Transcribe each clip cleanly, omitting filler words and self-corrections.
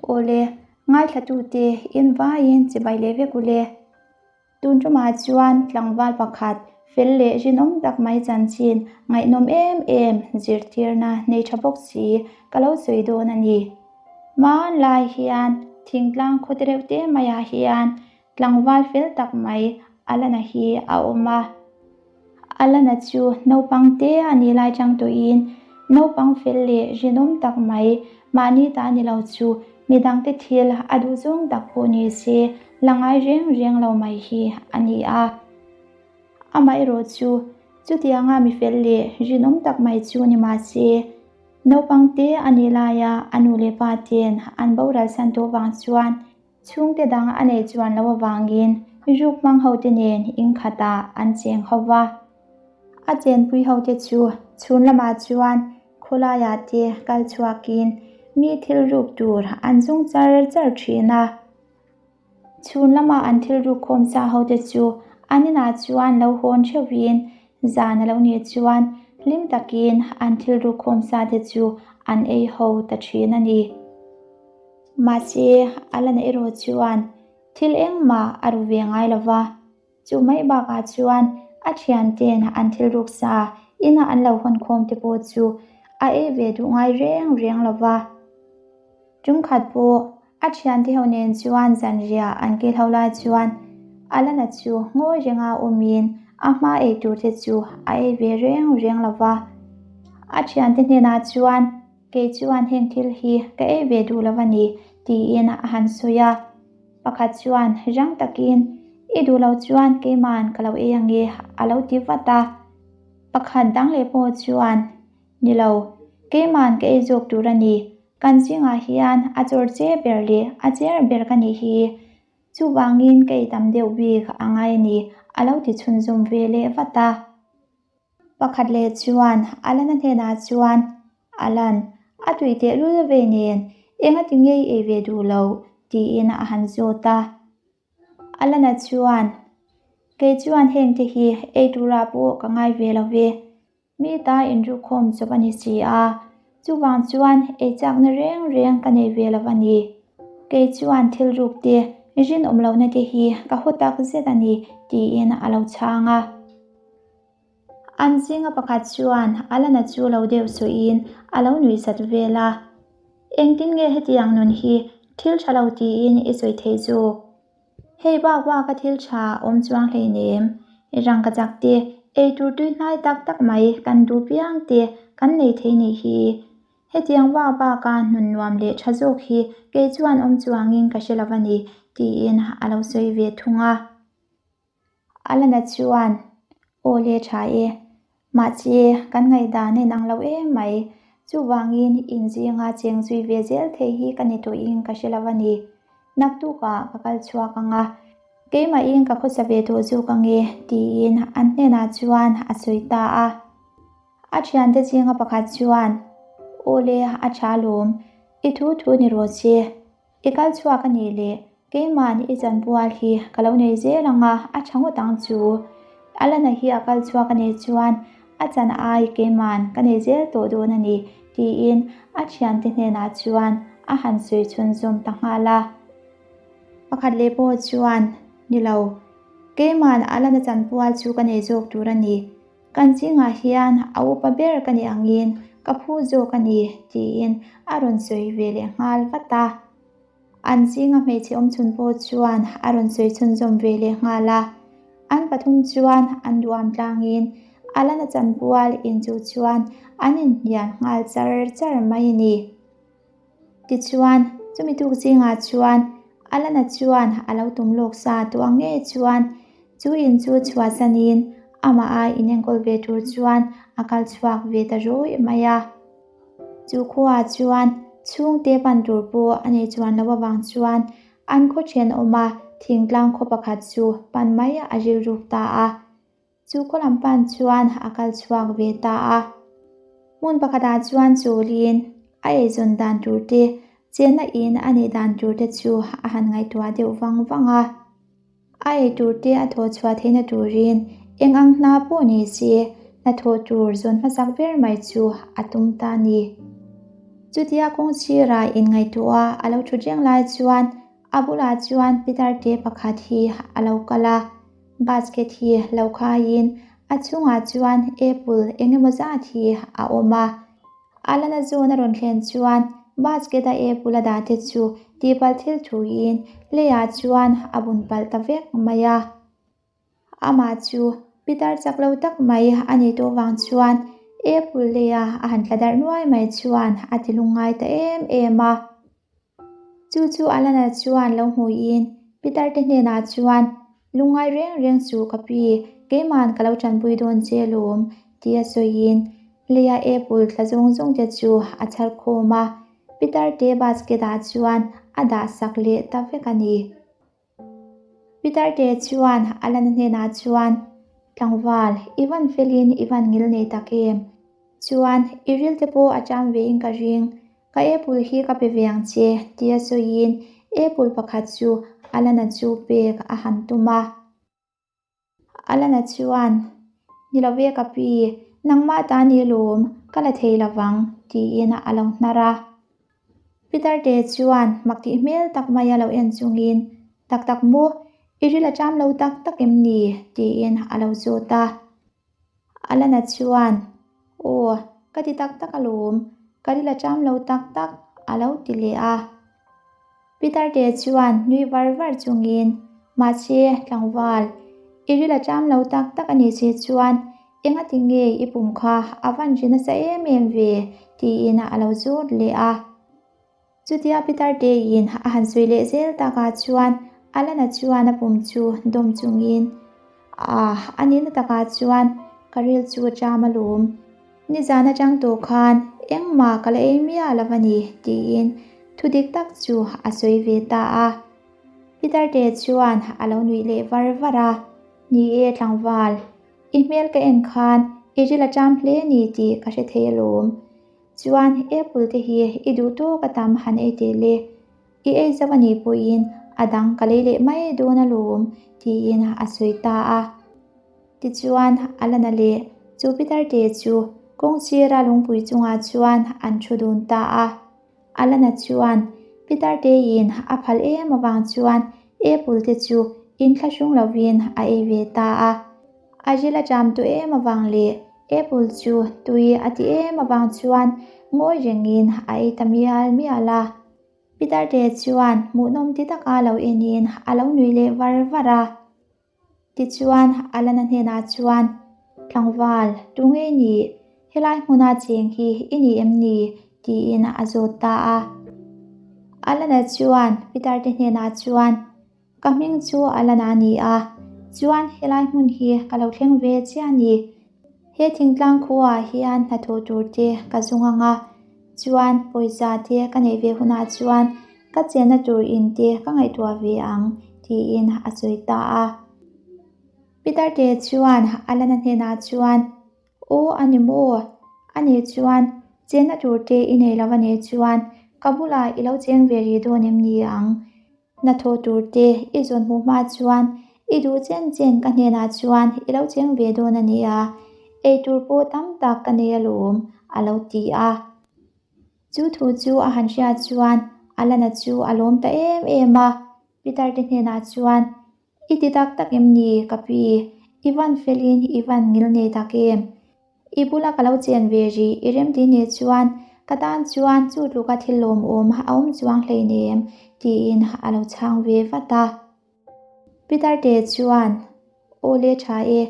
Awle, ngaithlatute in vaiin chibai leh vek ule. Tun tumah chuan tlangval pakhat fel leh rinawm tak mai chanchin ngaihnawm em em zirtirna nei tha bawk si ka lo sawi dawn a ni. Hmanlai hian thingtlang khaw te reuh te maiah hian Tlangval fel tak mai Alana hi a awm a. Alana chu naupang te a nih lai chang tawhin naupang fel leh rinawm tak mai mahni ta ni lo chu midangte thil a duh zawng tak pawh ni se la ngai reng reng lo mai hi a ni a. Amaherawh chu chutianga mi fel leh rinawm tak mai chu ni mah se naupang te a nih laia a nu leh pa ten an boral san tawh vang chuan Chhungte dang a neih chuan lo avangin ruk hmang hote nen inkhatah an cheng ho va. A chenpui hote chu chhun lamah chuan khawlaiah te kal chhuakin mi thil ruk tur an zung char char thin a. Chhun lama an thil ruk khawm sa hote chu an inah chuan lo hawn theuhin zan a lo nih chuan hlim takin an thil ruk khawm sa te chu an ei ho ta thin a ni. Mahse, Alana erawh chuan thil engmah a ru ve ngai lo va, chu mai bakah chuan a thiante'n an thil ruksa ina an lo hawn khawm te pawh chu a ei ve duh ngai reng reng lo va. Tumkhat pawh a thiante ho nen chuan zanriah an kil ho lai chuan Alana chu ngawi renga awmin a hma ei tur te chu a ei ve reng reng lo va. A thiante hnenah chuan Kei chuan heng thil hi ka ei ve duh lo a ni, tiin a han sawi a. Pakhat chuan rang takin, I duh lo chuan keima'n ka lo ei ang e, a lo ti vat a. Pakhat dang leh pawh chuan, Ni lo, keima'n ka ei zawk tur a ni, kan zingah hian a chawr che ber leh a cher ber ka nih hi, chuvangin ka ei tam deuh bik a ngai a ni, a lo ti chhunzawm ve leh vat a. Pakhat leh chuan Alana hnenah chuan, Alan, a tui tehlul ve nen, enga ti ngei ei ve duh lo? tiin a han zawt a. Alana chuan, Kei chuan heng te hi ei turah pawh ka ngai ve lo ve, mi ta inrukhawm chawp a ni si a, chuvang chuan ei chakna reng reng ka nei ve lo a ni. Kei chuan thil ruk te, rinawm lohna te hi ka haw tak zet a ni, tiin a lo chhang a. An zinga pakhat chuan Alana chu lo deuh suihin a lo nuih zat vel a. Engtin nge hetiang nun hi thil tha lo tiin i sawi theih zawk? Hei bak bak a thil tha awm chuang hleinem. Rangkachak te, eitur tui hnai tak tak mai kan duh piang te kan nei thei nih hi. Hetiang bak baka nun nuam leh tha zawk hi kei chuan awm chuangin ka hre lo a ni, tiin a lo sawi ve thung a. Alana chuan, Aw le tha e, mahse kan ngaihdan a inang lo em mai, chuvangin inzinga cheng zui ve zel thei hi ka ni tawhin ka hre lo a ni. Naktukah ka kal chhuak ang a, keimahin ka khawsa ve tawh zawk ang e, tiin an hnenah chuan a sawi ta a. A thiante zinga pakhat chuan, Aw le, a tha lawm, i thu thu ni rawh che. I kal chhuak a nih leh keima'n i chanpual hi ka lo nei zel ang a, a tha ngawt ang chu. Alana hi a kal chhuak a nih chuan a chan ai keima'n ka nei zel tawh dawn a ni, tiin a thiante hnenah chuan a han sawi chhunzawm ta nghal a. Pakhat leh pawh chuan, Ni lo, keima'n Alana chanpual chu ka nei zawk tur a ni. Kan zingah hian a upa ber ka nih angin ka phu zawk a ni, tiin a rawn sawi ve leh nghal vat a. An zinga hmeichhe awmchhun pawh chuan a rawn sawi chhunzawm ve leh nghal a. An pathum chuan an duam tlangin Alana chanpual inchuh chuan an inhnial nghal char char mai a ni. Tichuan, chumi tuk zingah chuan Alana chuan a lo tum lawk sa tawh ang ngei chuan chu in chu chhuahsanin amah a inenkawl ve tur chuan a kal chhuak ve ta rawih mai a. Chu khuaah chuan chhungte pan tur pawh a nei chuan loh avang chuan an khaw thenawma thingtlang khaw pakhat chu pan mai a rilruk ta a. Chu khaw lam pan chuan a kal chhuak ve ta a. Hmun pakhatah chuan chawlin a eizawn dan tur te, chenna in a neih dan tur te chu a han ngaihtuah deuh vang vang a. A ei tur te a thawh chhuah theihna turin eng ang hna pawh ni se hnathawh tur zawn hmasak ber mai chu a tum ta a ni. Chutia kawng sirah inngaihtuah a lo thut reng lai chuan a bulah chuan pitar te pakhat hi a lo kal a, basket hi lo khaiin a chungah chuan apple eng emaw zat hi a awm a. A lana zawn a rawn thlen chuan basket a apple a dah te chu tihpalh thil thuin leiah chuan a bun palh ta vek mai a. Amah chu pitar chak lo tak mai a nih tawh vang chuan apple leia a han tla darh nuai mai chuan a ti lungngai ta em em a. Chu chu Alana chuan lo hmuiin pitar te hnenah chuan lungngai reng reng suh ka pi, keiman ka lo tanpui dawn che alawm tia sawiin leia apple tla zawng zawng te chu a chhar khawm a, pitar te basket ah chuan a dah sak leh ta vek a ni. Pitarte chuan Alana hnenah chuan, Tlangval, i van felin i van ngil nei tak em? Chuan, i rilte pawh a cham vein ka ring. Ka apple hi ka pe ve ang che, tia sawiin apple pakhat chu Alana chu pek a han tum a. Alana chuan, Ni lo ve ka pi, nangmah ta ni lawm, ka la thei lo vang, tiin a lo hnar a. Peter te chuan mak tih hmel tak mai a lo en chungin, Tak tak maw, i ril a ṭam lo tak tak em ni? tiin a lo zawt a. Alana chuan, Aw, ka ti tak tak alawm, ka ril a ṭam lo tak tak, a lo ti leh a. Pitarte chuan nui var var chungin, Mahse, tlangval, i ril a ṭam lo tak tak a nih si chuan engati nge i pum kha a van ri nasa em em ve? tiin a lo zawt leh a. Chutia Pitarte-in a han sawi leh zel takah chuan Alana chuan a pum chu dawm chungin, Ah, a nihna takah chuan ka ril chu a ṭam alawm. Nizan atang tawh khan engmah ka la ei miah lo a ni, tiin thu dik tak chu a sawi ve ta a. Pitarte chuan a lo nuih leh var var a, Ni e tlangval, i hmel ka en khan i ril a ṭam hle ni tih ka hre thei alawm. Chuan apple te hi i duh tawk a tam han ei teh le, i ei zauh a nih pawhin a dang ka lei leh mai dawn alawm, tiin a sawi ta a. Tichuan a la na leh chu Pitarte chu kawng sira lungpui chungah chuan an thu dun ta a. A la na chuan Pitarte-in a phal em avang chuan apple te chu inthlahrung lovin a ei ve ta a. A ril a ṭam tawh em avang leh apple chu tui a ti em avang chuan ngawi rengin a ei ta mial mial a. Pitarte chuan hmuhnawm ti taka lo enin a lo nui leh var var a. Tichuan, Alana hnenah chuan, Tlangval, tu nge i nih? Helai hmuna cheng hi i ni em ni? tiin a zawt ta a. Alana chuan Pitarte hnenah chuan, Ka hming chu Alana a ni a, chuan helai hmun hi ka lo thleng ve chiah a ni. He thingtlang khuaah hian hnathawh tur te ka zung ang a, chuan pawisa te ka neih ve hunah chuan ka chenna tur in te ka ngaihtuah ve ang, tiin a sawi ta a. Pitarte chuan Alana hnenah chuan, Aw a ni maw? A nih chuan chenna tur te i nei lo a nih chuan ka bulah i lo cheng ve rih dawn em ni ang? Hnathawh tur te i zawn hmuh hma chuan i duh chen chen ka hnenah chuan i lo cheng ve dawn a nia, ei tur pawh tam tak ka nei alawm, a lo ti a. Chu thu chu a han hriat chuan Alana chu a lawm ta em em a, Peter te hnenah chuan, I ti tak tak em ni, ka pi? I van felin i van ngil nei tak em? I bula ka lo chen ve rih i remti nih chuan ka tan chuan chu tluka thil lawmawm a awm chuang hleinem, tiin a lo chhang ve vat a. Pitarte chuan, Aw le tha e,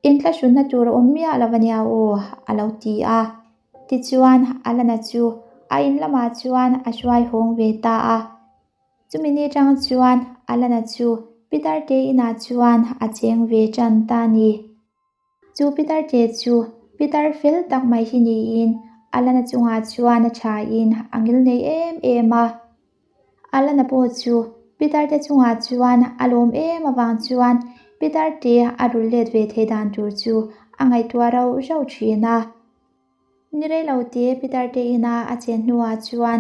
inthlahrunna tur a awm miah lo ania aw, a lo ti a. Tichuan, Alana chu a in lamah chuan a hruai hawng ve ta a. Chumi ni tang chuan Alana chu Pitarte inah chuan a cheng ve tan ta a ni. Chu Pitar te chu Pitar fel tak mai hi niin Alana chungah chuan a thain a ngil nei em em a. Alana pawh chu Pitar te chungah chuan a lawm em avang chuan Pitar te a rul let ve thei dan tur chu a ngaihtuah rauh rauh thin a. Ni rei lo te Pitar te ina a chen hnuah chuan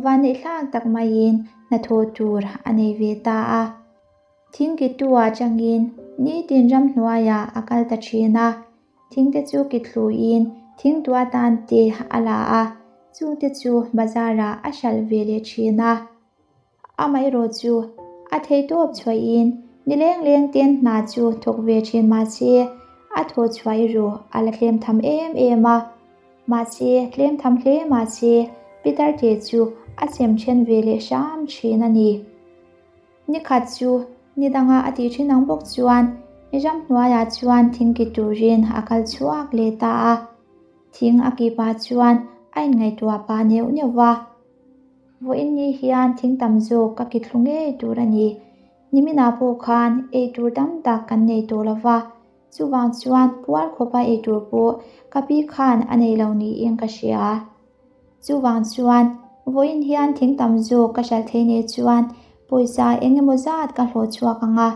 vanneih hlak tak maiin hnathawh tur a nei ve ta a. Thingkittu ah changin nitin ramhnuaiah a kal ta thin a, thingte chu kithluin thingtu atan te a la a. Chungte chu bazar-ah a hralh ve leh thin a. Amaherawh chu a theitawp chhuahin nileng leng ten hna chu thawk ve thin mahse a thaw chhuah erawh a la tlem tham em em a. Mahse tlem tham hle mahse Peter te chu a sem then ve leh hram thin a ni. Ni khat chu ni danga a tih thin ang bawk chuan ramhnuaiah chuan thing ki turin a kal chhuak leh ta a. Thing a kih pah chuan a inngaihtuah pah neuh neuh va. Vawiin ni hian thing tam zawk ka ki thlu ngei tur a ni. Niminah pawh khan ei tur tam tak kan nei tawh lo va, chuvang chuan puar khawpa ei tur pawh ka pi khan a nei lo niin ka hria. Chuvang chuan vawiin hian thing tam zawk ka hralh thei nei chuan pawisa eng emaw zat ka hlawh chhuak ang a,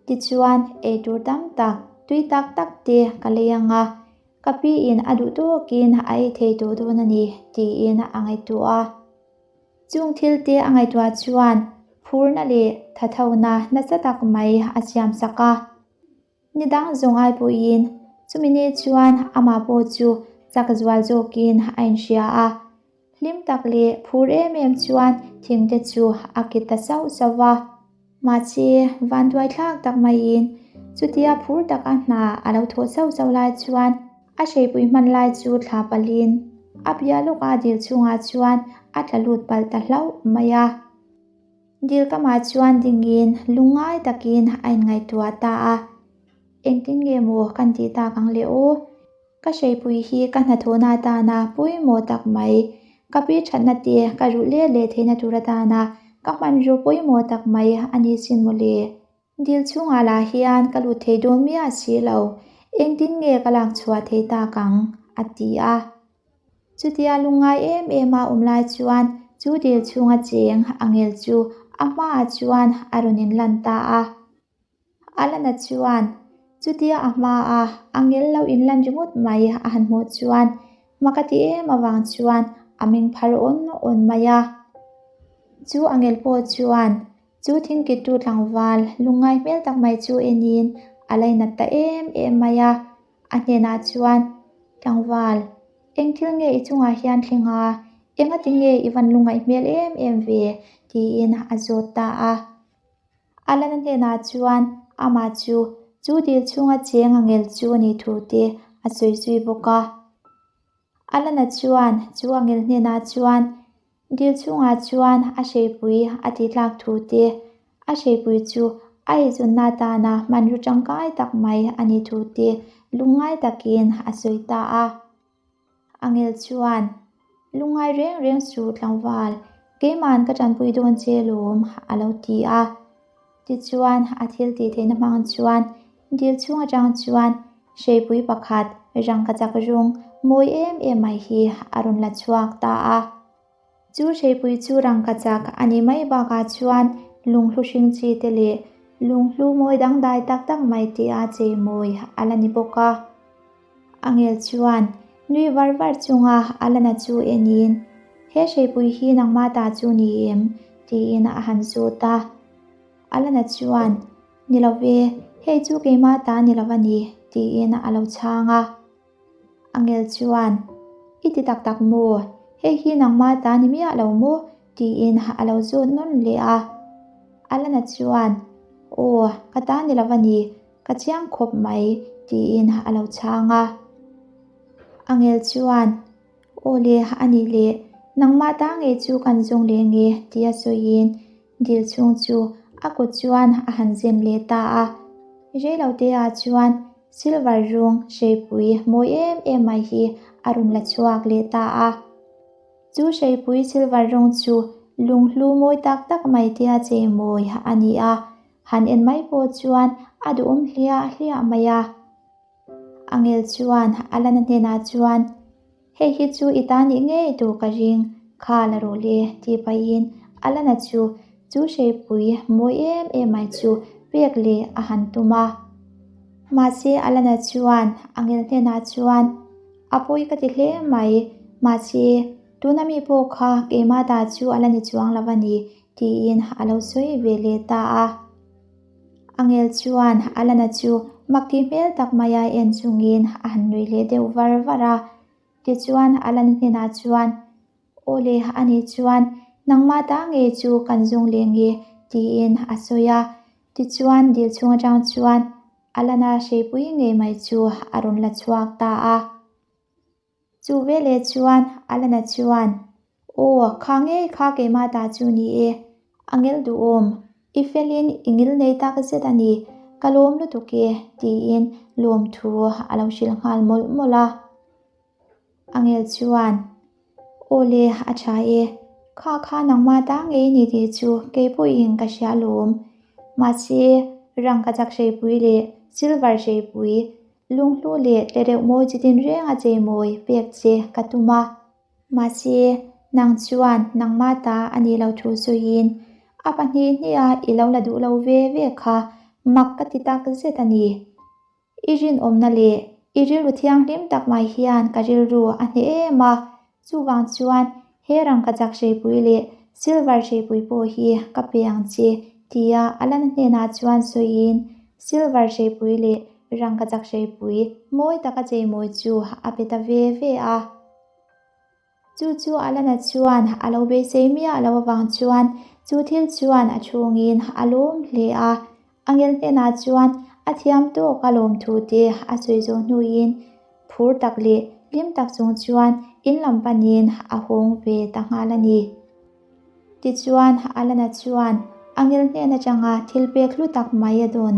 tichuan ei tur tam tak, tui tak tak te ka lei ang a. Ka piin a duh tawkin a ei thei tawh dawn a ni, tiin a ngaihtuah a. Chung thil te a ngaihtuah chuan phurna leh thathona nasa tak mai a siam sak a. Ni dang zawng ai pawhin chumi ni chuan amah pawh chu chak zual zawkin a inhria a. Hlim tak leh phur em em chuan thing te chu a kit ta sauh sauh va. Mahse, vanduai thlak tak maiin chutia phur taka hna a lo thawh sauh sauh lai chuan a hreipui hman lai chu thla palhin a bia lawka dil chhungah chuan a tla lut palh ta hlauh mai a. Dil kamah chuan dingin lungngai takin a inngaihtuah ta a, Engtin nge maw kan tih tak ang le aw? Ka hreipui hi ka hnathawhna atana pawimawh tak mai, ka pi thatna te ka ruh let leh theihna tur atana ka hmanraw pawimawh tak mai a ni sin mawle. Dil chhungah lah hian ka lut thei dawn miah si lo, engtin nge ka lak chhuah thei tak ang? a ti a. Chutia lungngai em em a awm lai chuan chu dil chhunga cheng angel chu a hmaah chuan a rawn inlan ta a. Alana chuan chutia a hmaa a ngel lo inlan ringawt mai a han hmuh chuan mak a ti em avang chuan a meng phar awn awn mai a. Chu a ngel pawh chuan chu thingkittu tlangval lungngai hmel tak mai chu enin a lainat ta em em mai a. A hnenah chuan, Tlangval, eng thil nge i chungah hian thleng a? Engati nge i van lungngaih hmel em em ve? tiin a zawt ta a. Alana hnenah chuan amah chu chu dil chhunga cheng a ngel chu a nih thu te a sawi zui bawk a. Alana chuan chu a ngel hnenah chuan dil chhungah chuan a hreipui a tih tlak thu te, a hreipui chu a eizawnna atana hmanraw tangkai tak mai a nih thu te lungngai takin a sawi ta a. Angel chuan, Lungngai reng reng su tlangval, keiman ka tanpui dawn che lawm, a lo ti a. Tichuan, a thil tih theihna hmang chuan dil chhung atang chuan hreipui pakhat rangkachak rawng mawi em em mai hi a rawn la chhuak ta a. Chu hreipui chu rangkachak a nih mai bakah chuan lunghlu hring chi te leh lunghlu mawi dangdai tak tak mai te a cheimawi a la ni bawk a. Angel chuan nui var var chunga Alana chu enin, He hreipui hi nangmah ta chu ni em? tiin a han zawt a. Alana chuan, Ni lo ve, hei chu keimah ta ni lo a ni, tiin a lo chhang a. Angel chuan, I ti tak tak maw? Hei hi nangmah ta ni miah lo maw? tiin a lo zawt nawn leh a. Alana chuan, Aw, ka ta ni lo a ni, ka chiang khawp mai, tiin a lo chhang a. Angel chuan, Aw le, a nih leh, nangmah ta ngei chu kan zawng leh nge, tia sawiin dil chhung chu a kut chuan a han zem leh ta a. Reiloteah chuan silver rawng hreipui mawi em em mai hi a rawn la chhuak leh ta a. Chu hreipui silver rawng chu lunghlu mawi tak tak mai tia cheimawi a ni a, han en mai pawh chuan a duhawm hliah hliah mai a. Angel chuan Alana hnenah chuan, Hei hi chu i ta nih ngei tur ka ring, kha la rawh le, tih pahin Alana chu chu hreipui mawi em em mai chu pek leh a han tum a. Mahse Alana chuan Angel hnenah chuan, A pawi ka ti hle mai, mahse tuna mi pawh kha keimah ta chu a la ni chuang lo a ni, tiin a lo sawi ve leh ta a. Angel chuan Alana chu makti hmel tak maia en chungin a han nui leh deuh var var a. Tichuan Alana hnenah chuan. Aw le, ani chuan nangmah ta ngei chu kan zung leh nge tiin a sawi a. Tichuan dil chhung atang chuan Alana hreipui ngei mai chu a rawn la chhuak ta a. Chu veleh chuan Alana chuan, Aw, kha ngei kha keimah ta chu ni e, a ngel duhawm, i felin i ngil nei tak zet a ni, ka lawm lutuk e, tiin lawmthu a lo hrilh nghal mawlh mawlh a. A ngel chuan, Aw le, a tha e, kha kha nangmah ta ngei ni tih chu kei pawhin ka hria lawm. Mahse, rangkachak hreipui leh silver hreipui, lunghlu leh tlereuh mawi chi tin reng a cheimawi pek che ka tum a. Mahse, nang chuan nangmah ta a nih lo thu sawiin a pahnih hniha i lo la duh lo ve ve kha mak ka ti tak zet a ni. I rinawmna leh i rilru thianghlim tak mai hian ka rilru a hneh em a, chuvang chuan he rangkachak hreipui leh silver hreipui pawh hi ka pe ang che, tia Alana hnenah chuan sawiin silver hreipui leh rangkachak hreipui mawi taka cheimawi chu a pe ta ve ve a. Chu chu Alana chuan a lo beisei miah lo avang chuan chu thil chuan a chhungin a lawm hle a. Angel hnenah chuan a thiam tawk a lawm thu te a sawi zawh hnuin phur tak leh hlim tak chung chuan in lam panin a hawng ve ta nghal a ni. Tichuan Alana chuan Angel hnen atanga thil pek hlu tak mai a dawn.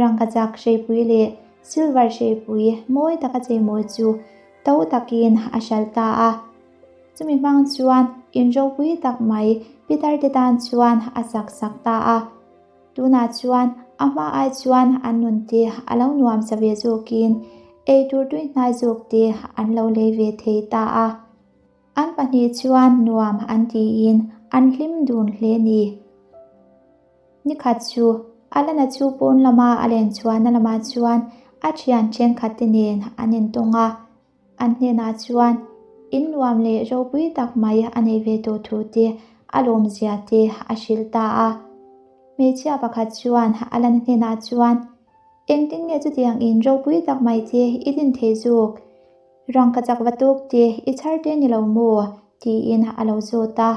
Rangkachak hreipui leh silver hreipui mawi taka cheimawi chu to takin a hralh ta a. Chumi hmang chuan in ropui tak mai Peter te tan chuan a sak sak ta a. Tunah chuan a hma ai chuan an nun te a lo nuam sa ve zawkin eitur tui hnai zawk te an lo lei ve thei ta a. An pahnih chuan nuam an tiin an hlim dun hle ni. Nikhat chu Alana chu pawn lama a len chhuahna lamah chuan a thian thenkhat te nen an intawng a. An hnenah chuan in nuam leh ropui tak mai a nei ve tawh thu te a lawmzia te a hrilh ta a. Hmeichhia pakhat chuan Alana hnenah chuan, Engtin nge chutiang in ropui tak mai te i din thei zawk? Rangkachak va tawk te i chhar te ni lo maw? tiin a lo zawt a.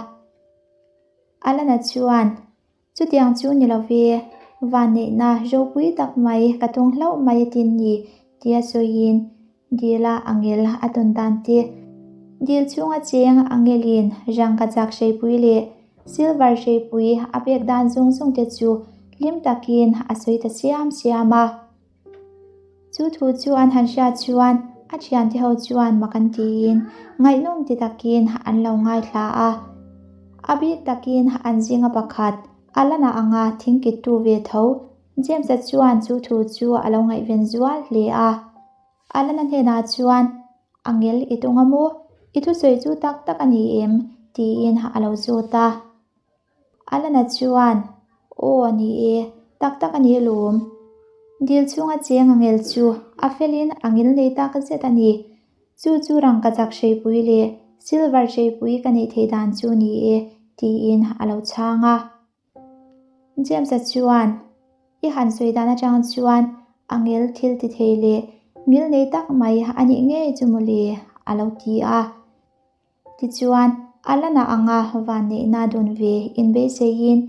Alana chuan, Chutiang chu ni lo ve, vanneihna ropui tak mai ka tung hlauh mai a tin ni, tia sawiin dila angel a tawn dan te, dil chhunga cheng angelin rangkachak hreipui leh silver hreipui a pek dan zawng zawng te chu hlim takin a sawi ta siam siam a. Chu thu chu an han hriat chuan a thiante ho chuan mak an tiin ngaihnawm ti takin an lo ngaithla a. A bik takin an zinga pakhat a la na anga thingkittu ve tho James-a chuan chu thu chu a lo ngaihven zual hle a. A la na hnenah chuan A ngel i tung a maw? I thusawi chu tak tak a ni em? tiin a lo zawt a. Alana chuan, Aw a ni e, tak tak a ni alawm. Dil chhunga cheng a ngel chu a felin a ngil nei tak zet a ni. Chu chu rangkachak hreipui leh silver hreipui ka neih theih dan chu ni e, tiin a lo chhang a. James-a chuan, I han sawi dan atang chuan a ngel thil ti thei leh ngil nei tak mai a nih ngei chu mawle, a lo ti a. Tichuan, a la na anga vanneihna dawn ve inbeiseiin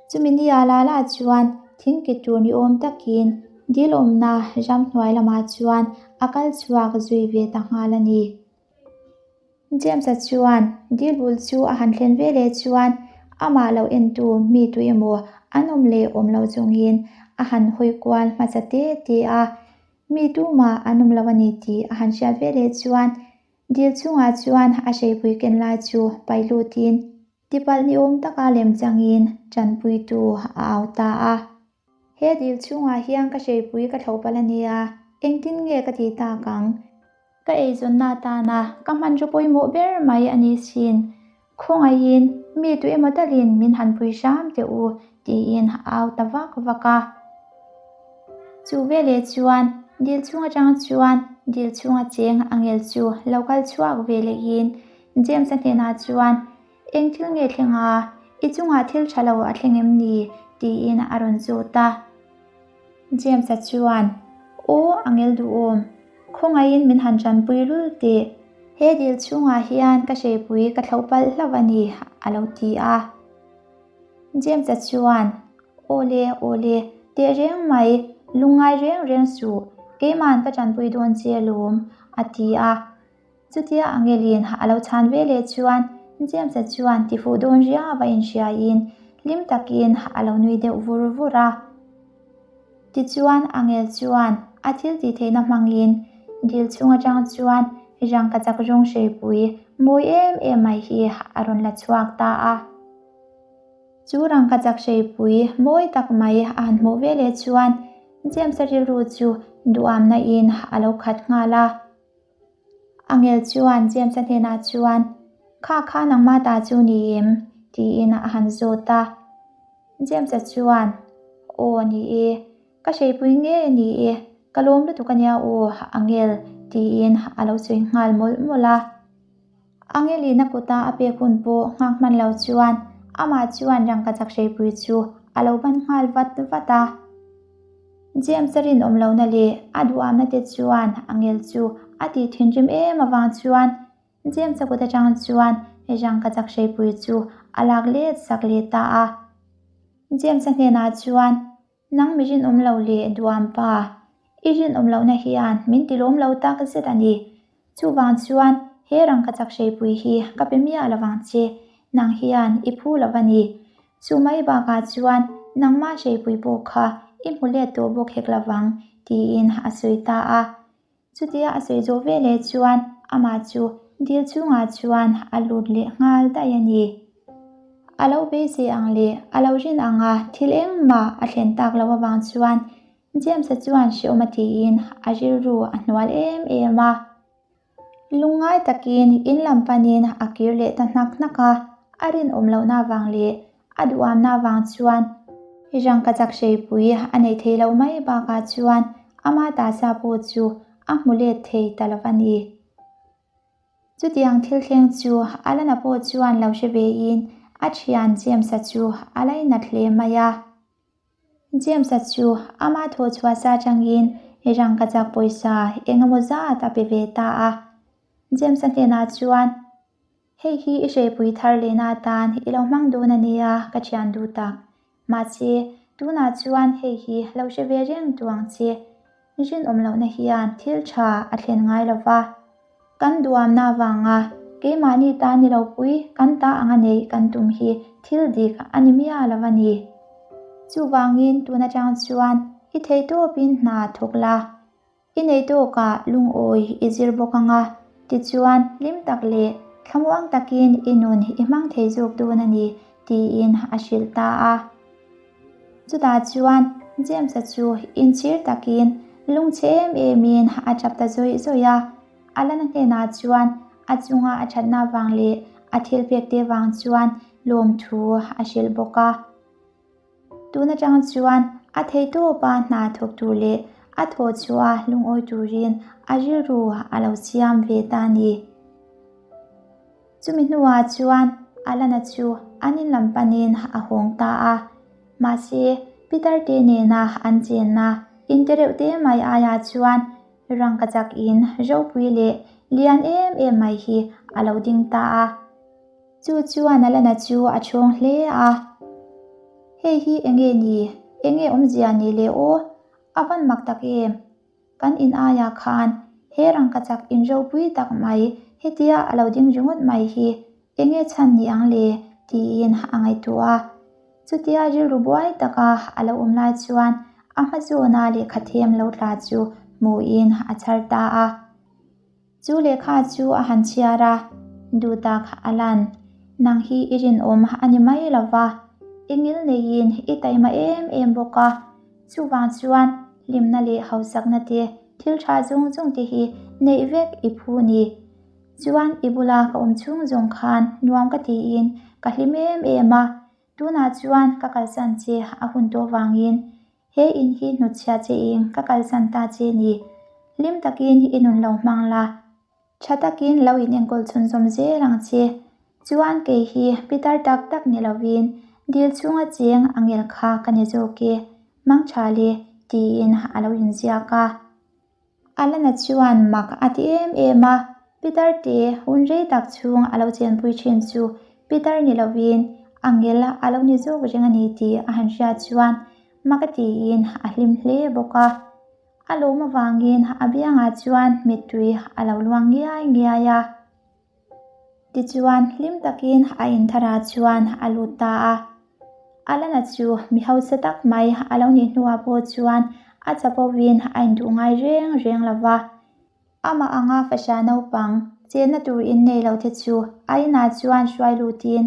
chumi ni a la la chuan thingkit tur ni awm takin dil awmna ram hnuai lamah chuan a kal chhuak zui ve ta nghal a ni. James-a chuan dil bul chu a han thlen ve leh chuan amah lo entu mi tu emaw an awm leh awm lo chungin a han hawi kual hmasa te te a, mi tumah an awm lo a ni tih a han hriat ve leh chuan Dil chhungah chuan a hreipui ken lai chu pai lutin tipalh ni awm taka lem changin tanpuitu a au ta a. He dil chhungah hian ka hreipui ka thlo palh a nia, engtin nge ka ti tak ang? Ka eizawnna atana ka hmanraw pawimawh ber mai a ni sin. Khawngaihin mi tu emaw talin min han pui hram teh u tiin a au ta vak vak a. Chu veleh chuan dil chhung atang chuan dil chhunga cheng a ngel chu lo kal chhuak ve lehin James-a hnenah chuan Eng thil nge thleng a? I chungah thil tha lo a thleng em ni? tiin a rawn zawt a. James-a chuan Aw a ngel duhawm, khawngaihin min han tanpui lul teh. He dil chhungah hian ka hreipui ka thloh palh hlauh a ni, a lo ti a. James-a chuan, Awle, awle, teh reng mai, lungngai reng reng suh, keima'n ka tanpui dawn che alawm, a ti a. Chutia Angelin a lo chhan ve leh chuan James-a chuan tifuh dawn riau a inhriaiin hlim takin a lo nui deuh vur vur a. Tichuan Angel chuan a thil tih theihna hmangin dil chhung atang chuan rangkachak rawng hreipui mawi em em mai hi a rawn la chhuak ta a. Chu rangkachak hreipui mawi tak mai a han hmuh ve leh chuan James-a rilru chu duhamna in a lo khat nghal a. Angel chuan James-a hnenah chuan, Kha kha nangmah ta chu ni em? tiin a han zawt a. James-a chuan, Aw ni e, ka hreipui nge ni e, ka lawm lutuk a nia aw Angel, tiin a lo sawi nghal mawlh mawlh a. Angelina kuta a pek hun pawh nghak hman lo chuan amah chuan rangkachak hreipui chu a lo ban nghal vat vat a. James-a rinawm lohna leh a duhamna te chuan Angel chu a tih thinrim em avang chuan James-a kut atang chuan rangkachak hreipui chu a lak let sak leh ta a. James-a hnenah chuan Nang mi rinawm lo leh duam pa, i rinawm lohna hian min ti lawm lo tak zet a ni. Chuvang chuan he rangkachak hreipui hi ka pe miah lovang che, nang hian i phu lo a ni. Chu mai bakah chuan nangmah hreipui pawh kha i hmu let tawh bawk hek lovang, tiin a sawi ta a. Chutia a sawi zawh veleh chuan amah chu dil chhungah chuan a lut leh nghal daih a ni. A lo beisei ang leh a lo rin anga thil engmah a thlen tak loh avang chuan James-a chuan hreawm a tiin a rilru a hnual em em a. Lungngai takin in lam panin a kir leh ta hnak hnak a, a rinawm lohna avang leh A duhamna avang chuan rangkachak hreipui a neih theih loh mai bakah chuan ama tasa pawh chu a hmu let thei ta lo a ni. Chutiang thil thleng chu Alana pawh chuan lo hre vein a thian James-a chu a lainat hle mai a. James-a chu ama thawhchhuah sa atangin rangkachak pawisa eng emaw zat a pe ve ta a. James-a hnenah chuan Hei hi i hreipui thar lehna atan i lo hmang dawn a nia ka thian duh tak. Mahse, tunah chuan hei hi lo hre ve reng tu ang che. Rinawm lohna hian thil tha a thlen ngai lo va. Kan duamna avanga keimahni ta ni lo pui kan ta anga neih kan tum hi thil dik a ni miah lo a ni. Chuvangin tun atang chuan i theihtawpin hna thawk la. I nei tawkah lungawi i zir bawk ang a, tichuan hlim tak leh thlamuang takin i nun i hmang thei zawk dawn a ni, tiin a hrilh ta a. Chutah chuan James-a chu inchhir takin lungchhe em emin a tap ta zawih zawih a. Alana hnenah chuan a chunga a thatna vang leh a thil pekte vang chuan lawmthu a hrilh bawk a. Tun atang chuan a theihtawpa hna thawk tur leh a thawh chhuah lungawi turin a rilru a lo siam ve ta a ni. Chumi hnuah chuan Alana chu an in lam panin a hawng ta a. Mahse, Peter te nena an chenna in te reuh te mai aiah chuan rangkachak in ropui leh lian em em mai hi a lo ding ta a. Chu chuan Alana chu a chhawng hle a. Hei hi enge ni? Enge awmzia ni le aw? A van mak tak em? Kan in aiah khan he rangkachak in ropui tak mai hetia a lo ding ringawt mai hi enge chhan ni ang le? tiin a ngaihtuah a. Chutia rilru buai taka a lo awm lai chuan a hma zawna lehkha them lo tla chu hmuhin a chhar ta a. Chu lehkha chu a han chhiar a, Duhtak a lan. Nang hi i rinawm a ni mai lo va, i ngil neiin i taima em em bawk a. Chuvang chuan hlimna leh hausakna te, thil tha zawng zawng te hi neih vek i phu ni. Chuan i bula ka awm chhung zawng khan nuam ka tiin ka hlim em em a, tunah chuan ka kalsan che a hun tawh vangin He in hi hnutchhia che ing ka kalsan ta che ni. Hlim takin i nun lo hmang la. Tha takin lo in enkawl chhunzawm zel ang che. Chuan kei hi pitar tak tak ni lovin dil chhunga cheng a ngel kha ka ni zawk e, hmang tha le, tiin a lo inziak a. Alana chuan mak a ti em em a. Pitar te hun rei tak chhung a lo chenpui thin chu Pitar ni lovin angel a lo ni zawk reng a ni tih a han hriat chuan mak a tiin a hlim hle bawk a. A lawm avangin a biangah chuan mittui a lo luang ngiai ngiai a. Tichuan hlim takin a intharah chuan a lut ta a. Alana chu mi hausa tak mai a lo nih hnuah pawh chuan a chapovin a induh ngai reng reng lo va. Amah anga fahra naupang chenna tur in nei lo te chu a inah chuan hruai lutin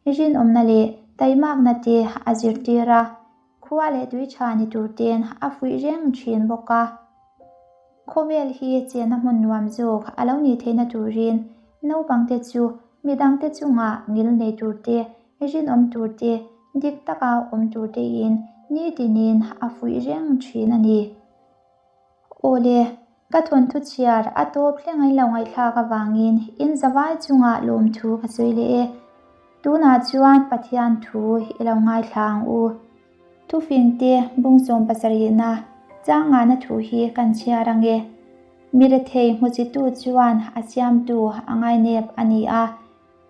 rinawmna leh taimakna te a zirtir a, khua leh tui tha ni tur ten a fuih reng thin bawk a. Khawvel hi chenna hmun nuam zawk a lo nih theihna turin naupangte chu midangte chungah ngil nei tur te, rinawm tur te, dik taka awm tur tein nitinin a fuih reng thin a ni. Aw le, ka thawnthu chhiar a tawp thleng in lo ngaihthlak avangin in zavai chungah lawmthu ka sawi leh e. Tunah chuan Pathian thu i lo ngaithla ang u. Thufingte bung 17na changana thu hi kan chhiar ang e. Mi rethei hmuchitu chuan a siamtu a ngainep a ni a,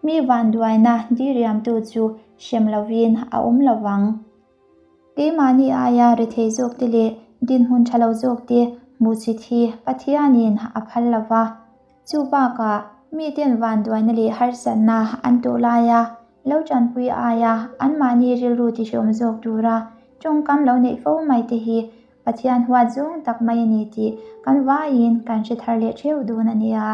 mi vanduaina diriamtu chu hrem lovin a awm lovang. Keimahni aia rethei zawkte leh dinhmun tha lo zawkte hmuhchhit hi Pathianin a phal lo va. Chu bakah miten vanduaina leh harsatna an tawh laia lo tanpui aia anmahni rilru tihreawm zawk tura tawngkam lo neih fo mai te hi Pathian huat zawng tak mai a ni tih kan vaiin kan hre thar leh theuh dawn a nia.